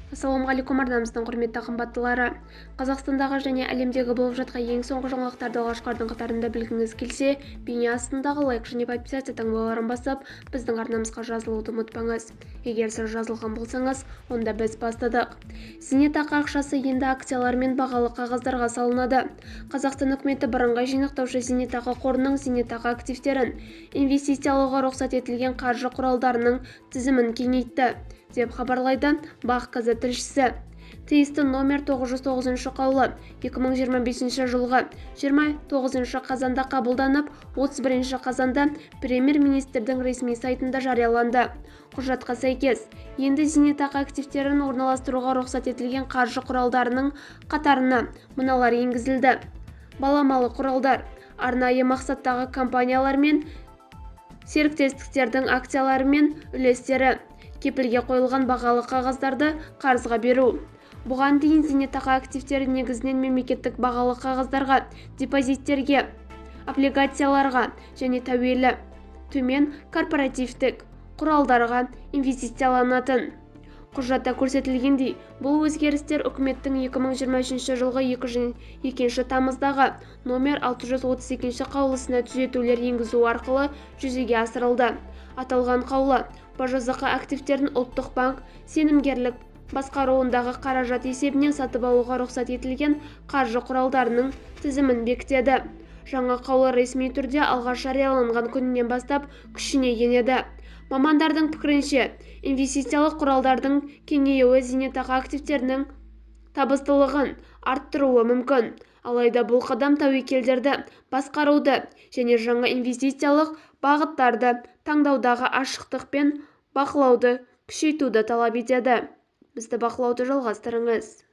Ассалаумағалейкум, арнамыздың құрметті қымбаттылары! Қазақстандағы және әлемдегі болып жатқан ең соңғы жаңалықтарды алғашқылардың қатарында білгіңіз келсе, бейне астындағы лайк және подписаться таңбаларын басып, біздің арнамызға жазылуды ұмытпаңыз. Егер сіз жазылған болсаңыз, онда біз бастадық. Зейнетақы ақшасы енді акциялар мен бағалы қағаздарға салынады. Қазақстан үкіметі бірыңғай жинақтаушы зейнетақы қорының зейнетақы активтерін инвестициялауға рұқсат етілген қаржы құралдарының тізімін кеңейтті, деп хабарлайды БАҚ KZ тілшісі. Тиісті номер 909 қаулы 2025 жылғы 29 қазанда қабылданып, 31 қазанда премьер-министрдің ресми сайтында жарияланды. Құжатқа сәйкес, енді зейнетақы активтерін орналастыруға рұқсат етілген қаржы құралдарының қатарына мыналар енгізілді: баламалы құралдар, арнайы мақсаттағы компаниялар мен серіктестіктердің акциялары мен үлестері, кепілге қойылған бағалы қағаздарды қарызға беру. Бұған дейін зейнетақы активтері негізінен мемлекеттік бағалы қағаздарға, депозиттерге, облигацияларға және тәуелі төмен корпоративтік құралдарға инвестицияланатын. Құжатта көрсетілгендей, бұл өзгерістер үкіметтің 2023 жылғы 2 тамыздағы номер 632 қаулысына түзетулер енгізу арқылы жүзеге асырылды. Аталған қаулы БЖЗҚ активтерін Ұлттық банк сенімгерлік басқаруындағы қаражат есебінен сатып алуға рұқсат етілген қаржы құралдарының тізімін бекітеді. Жаңа қаулы ресми түрде алғаш жарияланған күнінен бастап күшіне енеді. Мамандардың пікірінше, инвестициялық құралдардың кеңеюі зейнетақы активтерінің табыстылығын арттыруы мүмкін. Алайда бұл қадам тәуекелдерді басқаруды және жаңа инвестициялық бағыттарды таңдаудағы ашықтық пен бақылауды күшейтуді талап етеді. Бізді бақылауды жалғастырыңыз.